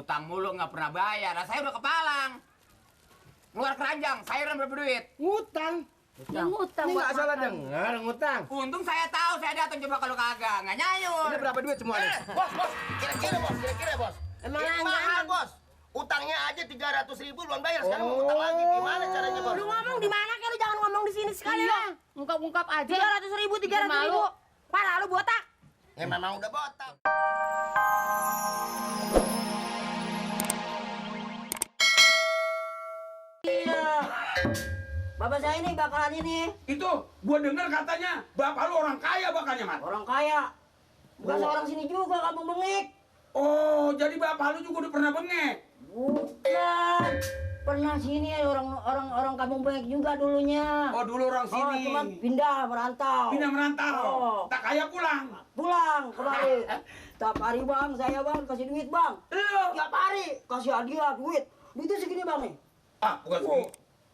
ngutang mulu nggak pernah bayar. Nah, saya udah kepalang. Keluar keranjang, sayuran berapa duit? Ngutang. Ya ngutang. Ini buat nggak salah makan. dengar ngutang. Untung saya tahu, saya datang coba kalau kagak nggak nyayur. Ini berapa duit semuanya? Bos, kira-kira bos. Emang Ini langganan. mahal bos. Utangnya aja 300.000 belum bayar. Sekarang mau utang lagi. Gimana caranya bos? Lu ngomong di mana kek? Lu jangan ngomong di sini sekali Iya, lah. ungkap-ungkap aja. 300.000, 300.000. Parah lu botak. Ya memang udah botak. Iya. Bapak saya ini bakalan ini Itu gua dengar katanya bapak lu orang kaya bakalnya, Mat. orang kaya. Bukan Oh. orang sini juga, kampung Bengek. Oh, jadi bapak lu juga udah pernah bengek. Bukan. Pernah sini orang kampung Bengek juga dulunya. Oh, dulu orang Oh, sini. cuma pindah merantau. Pindah merantau. Oh. Tak kaya pulang. Pulang kembali. Tiap hari bang, saya bang kasih duit bang. Lu. Tiap hari kasih hadiah duit. Duitnya segini bang nih. Ah, bukan segini.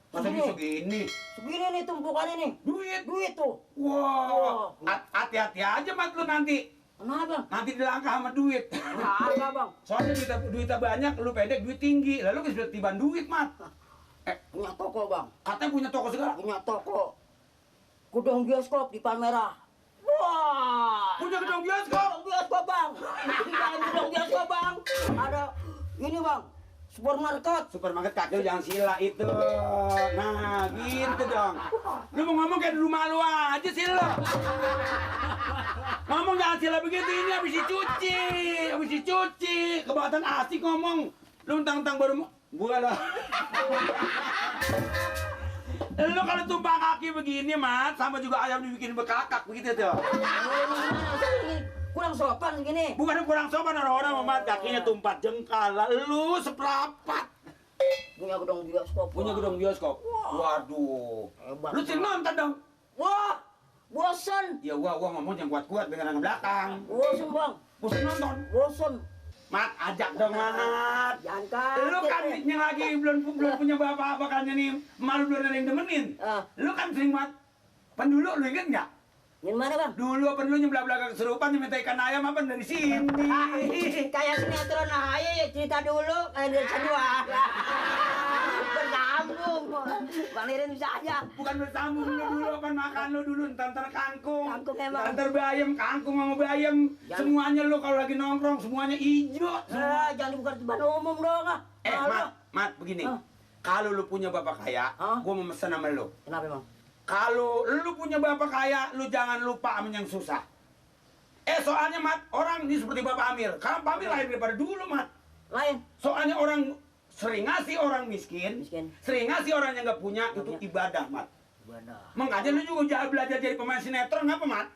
Masa Segini. bisa segini? Segini nih tumpukannya nih. Duit. Duit tuh. Wah. Wah. Hati-hati aja, Mat, lu nanti. Kenapa? Nanti dilangkah sama duit. Harga bang. Soalnya duitnya banyak, lu pendek, duit tinggi. Lalu sudah tiban duit, Mat. Punya toko bang. Katanya punya toko segala. Punya toko. Gudang bioskop di Palmerah. Wah. Punya gedung bioskop. Gudang bioskop bang. Di dalam gudang bioskop bang. Ada ini bang. Supermarket. Supermarket kacau jangan sila itu. Nah, gitu dong. Lu mau ngomong kayak dulu malu aja sih lu. Ngomong jangan sila begitu, ini habis dicuci. Habis dicuci. Kebuatan asik ngomong. Lu entang-entang baru gua lah. Lu kalau tumpah kaki begini, Mat, sama juga ayam dibikin bekakak begitu tuh. Kurang sopan segini. Bukan kurang sopan orang-orang, Mat, kakinya tumpah jengkal. Lu seprapat. Punya gudang bioskop. Punya Bang. gedung bioskop. Waduh. Hebat. Lu sih nonton dong. Wah. Bosen. Ya gua ngomong yang kuat-kuat dengan yang belakang. Bosen bang. Bosan nonton. Bosen. Mat, ajak dong, Mat. Jangan kaget. Lu kan yang lagi belum punya bapak bakalnya nih, malu belum ada yang demenin. Ah. Lu kan sering, Mat. Pendulu lu inget nggak? Ini mana bang? Dulu apa lu nyebelah belakang kesurupan diminta ikan ayam apa dari sini. Kayak sinetron aja cerita dulu kayak dari kedua. Bersambung. Bang Lirin bisa aja. Bukan bersambung dulu apa makan lu dulu ntar kangkung. Kangkung emang. Ntar bayam, kangkung sama bayam. Jangan. Semuanya lu kalau lagi nongkrong semuanya hijau. Jangan dibuka di depan umum dong ah. Mat, begini. Ah. Kalau lu punya bapak kaya, Ah. gua mau mesen sama lu. Kenapa bang? Kalau lu punya bapak kaya, lu jangan lupa sama yang susah. Soalnya, Mat, orang ini seperti Bapak Amir. Kalau Pak Amir lahir daripada dulu, Mat. Lain. Soalnya orang sering ngasih orang miskin, Miskin. sering ngasih orang yang nggak punya, itu Punya. ibadah, Mat. Ibadah. Makanya lu juga jangan belajar jadi pemain sinetron, ngapa, Mat?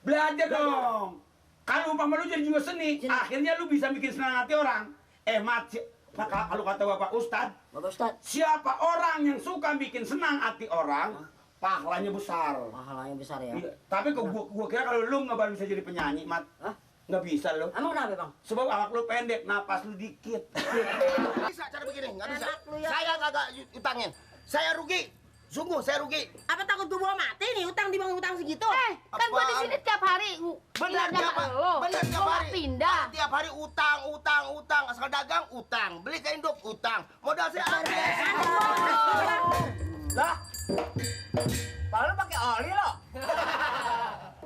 Belajar dong. Kalau umpama lu jadi juga seni, akhirnya lu bisa bikin senang hati orang. Mat, kalau kata Bapak Ustadz, Bapak Ustad. siapa orang yang suka bikin senang hati orang, pahalanya besar. Pahalanya besar ya. Iya, tapi gua kira kalau lu nggak baru bisa jadi penyanyi, Mat. Hah? Nggak bisa lu. Emang kenapa bang? Sebab awak lu pendek, napas lu dikit. Nggak bisa cara begini, nggak bisa. Enak lu ya. Saya kagak utangin. Saya rugi. Sungguh saya rugi. Apa takut gue bawa mati nih utang di bang utang segitu? Kan gua di sini tiap hari. Benar tiap hari. Benar tiap Gua hari. pindah. Tiap hari utang. Asal dagang utang. Beli kain dok utang. Modal saya habis. Lah, kalau lu pakai oli lo.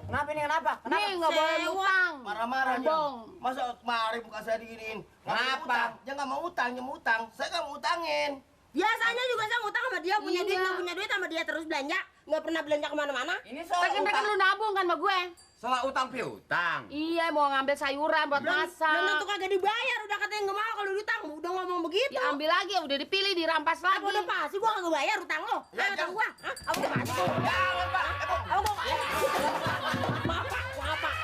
Kenapa ini kenapa? Nih nggak boleh utang. Marah-marah dia. Sombong. Masa kemarin bukan saya diginiin. Kenapa? Dia nggak mau utang, dia mau utang. Saya nggak mau utangin. Biasanya juga saya ngutang sama dia punya Iya. duit nggak punya duit sama dia terus belanja nggak pernah belanja kemana-mana. Ini soal Kan utang. lu nabung kan sama gue. Soal utang piutang. Iya, mau ngambil sayuran buat Belum tentu masak. kagak dibayar udah katanya nggak mau kalau diutang udah ngomong begitu. Diambil lagi, udah dipilih, dirampas Apa lagi. udah pasti gua kagak bayar utang lo? Ya, Utang gua? Hah? Apa udah pasti? Jangan pak. Apa gua? Maaf pak, maaf pak.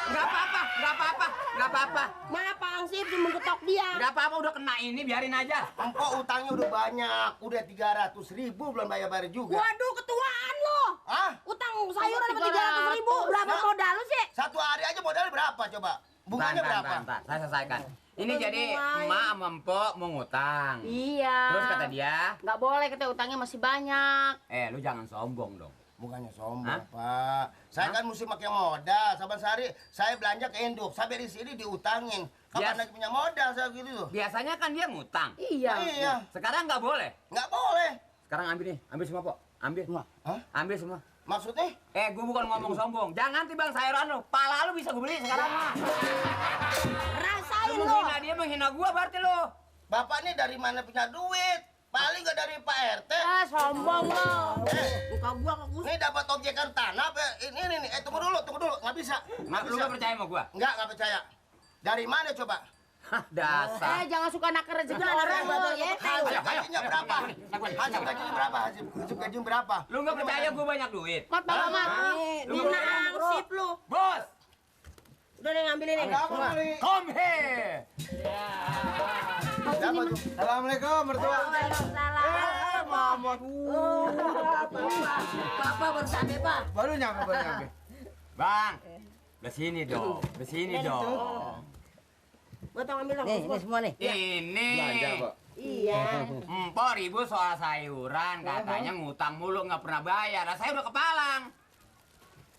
Nggak apa-apa, nggak apa-apa, nggak apa-apa. Maaf pak, Ansip cuma ketok dia. Nggak apa-apa, udah kena ini, biarin aja. Empok utangnya udah banyak. Udah 300.000 belum bayar juga. Waduh ketuaan lo. Hah? Utang sayuran Apa sama 300.000. Berapa Nah. modal lu sih? Satu hari aja modalnya berapa coba? Bunganya berapa? Bentar, saya selesaikan. Ini Udah jadi mulai. emak sama empok mau ngutang. Iya. Terus kata dia, nggak boleh, katanya utangnya masih banyak. lu jangan sombong dong. Bukannya sombong, Hah? Pak. Saya kan mesti pakai modal. Saban sehari saya belanja ke induk. Sampai di sini diutangin. Kapan Bias- lagi punya modal saya gitu tuh? Biasanya kan dia ngutang. Iya. Iya, Sekarang nggak boleh. nggak boleh. Sekarang ambil nih, ambil semua, Pok. Ambil. Hah? Ambil semua. Maksudnya? Gue bukan ngomong sombong. Jangan timbang sayuran lo. Pala lu bisa gue beli sekarang mah. Rasain Lu lo. menghina dia, menghina gua berarti lo. Bapak nih dari mana punya duit? Paling nggak dari Pak RT. Ah, sombong lo. Muka gua kok Ini dapat objekan tanah apa? Ini nih. Tunggu dulu. Nggak bisa. Lu gak percaya sama gua? Nggak percaya. Dari mana coba? Hah, dasar. Jangan suka nakar rezeki orang lo ya. Hasil ayo. gajinya berapa? Hasil gajinya berapa? Hasil gajinya berapa? Lu gak percaya gua banyak duit? Mat, bawa mat. Lu Ini nangsip lu. Bos, Udah nih ngambilin nih. come here. Siapa tuh? Assalamualaikum mertua. Papa baru sampai, Pak. Baru nyampe. Bang, kesini dong, kesini dong. Gua tau ngambil dong. Nih, ini semua nih. Ini. Belanja kok. Iya. Empok ribut soal sayuran, katanya ngutang mulu nggak pernah bayar. Nah, saya udah kepalang.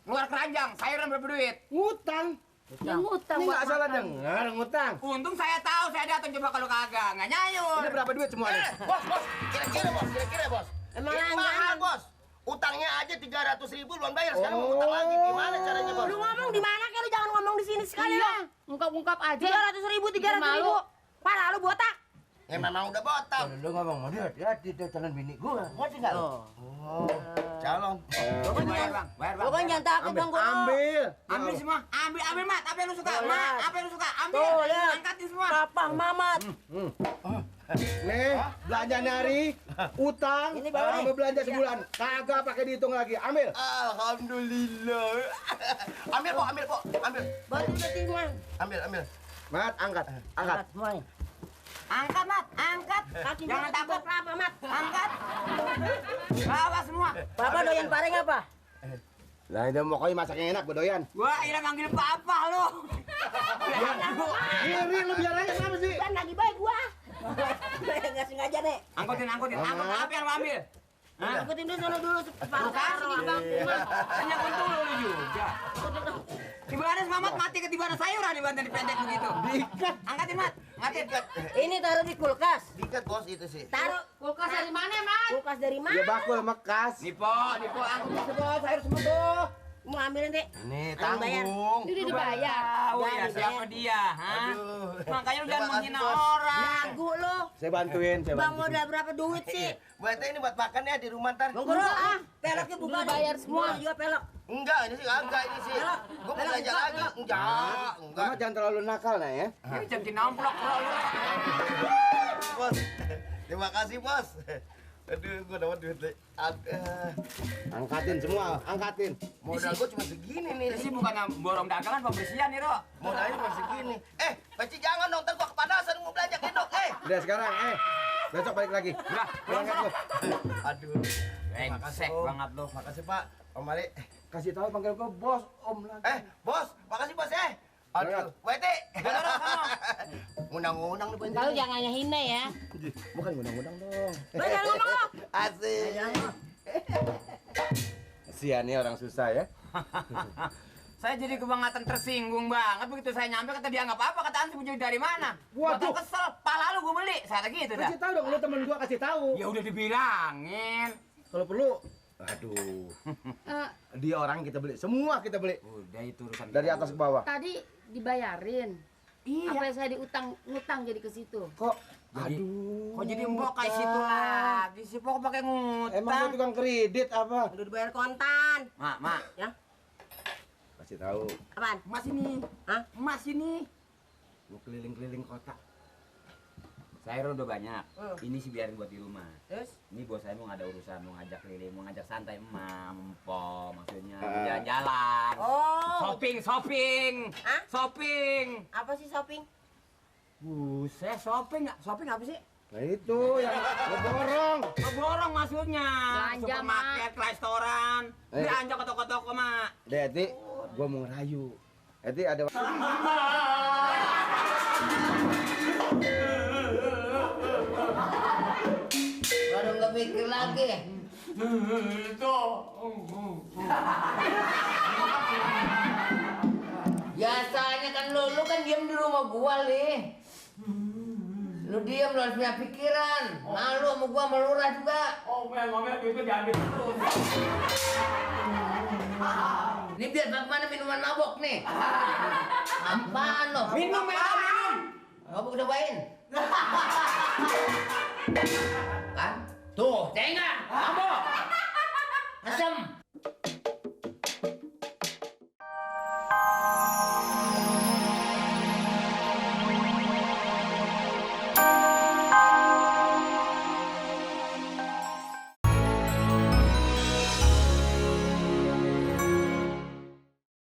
Keluar keranjang, sayuran berapa duit? Ngutang. Ya ngutang Ini buat nggak salah makan. dengar ngutang. Untung saya tahu, saya datang coba kalau kagak, nggak nyayur. Ini berapa duit semua nih? Bos. Kira-kira bos. Emang Ini langganan. mahal bos. Utangnya aja 300.000 belum bayar. Sekarang mau utang lagi. Gimana caranya bos? Lu ngomong di mana kan lu jangan ngomong di sini sekali Iya, lu. ungkap-ungkap aja. 300.000, 300.000. Parah lu botak. Ya memang udah botak. Lu ngomong mau hati-hati tuh calon bini gua. Ngerti nggak lu? Oh, calon. Bayar bang, bayar bang. Lu kan jangan takut dong gua. Ambil. Ambil semua, ambil mat, apa yang lu suka, mat, apa yang lu suka, ambil, Tuh, lihat. angkatin semua. Papa, Mamat. Nih, belanja nyari, utang, Ini bawa nih. ambil belanja sebulan. Kagak pakai dihitung lagi. Ambil. Alhamdulillah. Ambil po. Ambil. Batu beting mah. Ambil. Mat, angkat. Angkat. Semuanya. Angkat mat, angkat. Kaki Jangan gua takut, apa, Mat? angkat. Bawa semua. Papa doyan pareng apa? Lah itu pokoknya masak yang enak, bedoyan. Gua kira manggil papa lu. Iri lu biar aja kenapa sih? Kan lagi baik gua. Enggak sengaja nih. Angkutin, angkut apa yang lu ambil? Hah? Angkutin dulu sono dulu. Lu kasih di bangku mat. Hanya kuntul lu juga. Ibaratnya Mamat mati ketiban sayuran ibaratnya dipendek begitu. Diikat. Angkatin mat, angkatin. Ini taruh di kulkas. Dikat bos itu sih. Taruh Kulkas dari mana, Mat? kulkas dari Ya mana? bakul mekas. Nipo, angkutin semua sayur semua tuh. Mau ambilin deh. Ini Ayo, bayar. tanggung. Ini udah dibayar. Tahu ya Jangan siapa dibayar. dia, ha? Aduh. Makanya lu jangan Terima kasih, menghina Bos. orang. Lagu lo. Saya bantuin. Bang modal berapa duit sih? Buat ini buat makan ya di rumah ntar. Bang Guru, peloknya buka Udah bayar semua. Gua juga pelok. Enggak, ini sih enggak ini sih. Gua mau belanja lagi. Enggak. Kamu jangan terlalu nakal nah ya. Ini jadi nomplok bro lu. Bos. Terima kasih, Bos. Aduh, gua dapat duit deh. Angkatin semua, angkatin. Modal gua cuma segini nih. Ini sih bukan borong dagangan pembersihan nih, Ro. Modalnya cuma segini. Peci jangan dong, ntar gua kepanasan mau belanja kedok. Udah sekarang, besok balik lagi. Udah, Berangkat lu. Aduh. Brengsek Om. banget lu. Makasih, Pak. Om Mali. Kasih tahu panggil gua bos, om lagi. Bos, makasih Bos ya. Aduh, Wete. Undang-undang nih Bu Eti. Kalau jangan hina ya. Bukan undang-undang dong. Jangan ngomong lo. Asik. Kasihan nih orang susah ya. Saya jadi kebangetan tersinggung banget begitu saya nyampe kata dia nggak apa-apa kata antum punya dari mana? Waduh. Gua kesel, pala lu gua beli. Saya kata gitu dah. Kasih tahu dong, lu temen gua kasih tahu. Ya udah dibilangin. Kalau perlu, aduh. Dia orang kita beli, semua kita beli. Udah itu urusan Dari atas ke bawah. Tadi dibayarin. Iya. Apa yang saya ngutang jadi ke situ? Kok? Jadi- Aduh. Kok jadi mbok kayak situ lagi sih? Pokok pakai ngutang. Emang lu tukang kredit apa? Udah dibayar kontan. Mak. Ya, Kasih tahu. apaan? Mas ini. Hah? Mas ini. Mau keliling-keliling kota. Sayur udah banyak. Ini sih biarin buat di rumah. Terus? Ini bos saya mau ada urusan, mau ngajak keliling, mau ngajak santai empok maksudnya. Ah. Jalan-jalan. Oh. Shopping. Hah? Shopping. Apa sih shopping? Buset, shopping nggak? Shopping apa sih? Nah itu yang ngeborong. Borong maksudnya. Belanja, Supermarket, restoran. Eh. Belanja ke toko-toko, Mak. Deti, gua mau ngerayu. Deti ada. Baru nggak mikir lagi. Biasanya kan lu kan diam di rumah gua, Li. Lu diam, lu harus punya pikiran. Malu sama gua, sama lurah juga. Oh, memang itu diambil terus. Ini biar bagaimana minuman mabok nih. Apaan lo? Minum, minum. Kamu cobain. Kan? Tuh, cengah. Mabok. Asem.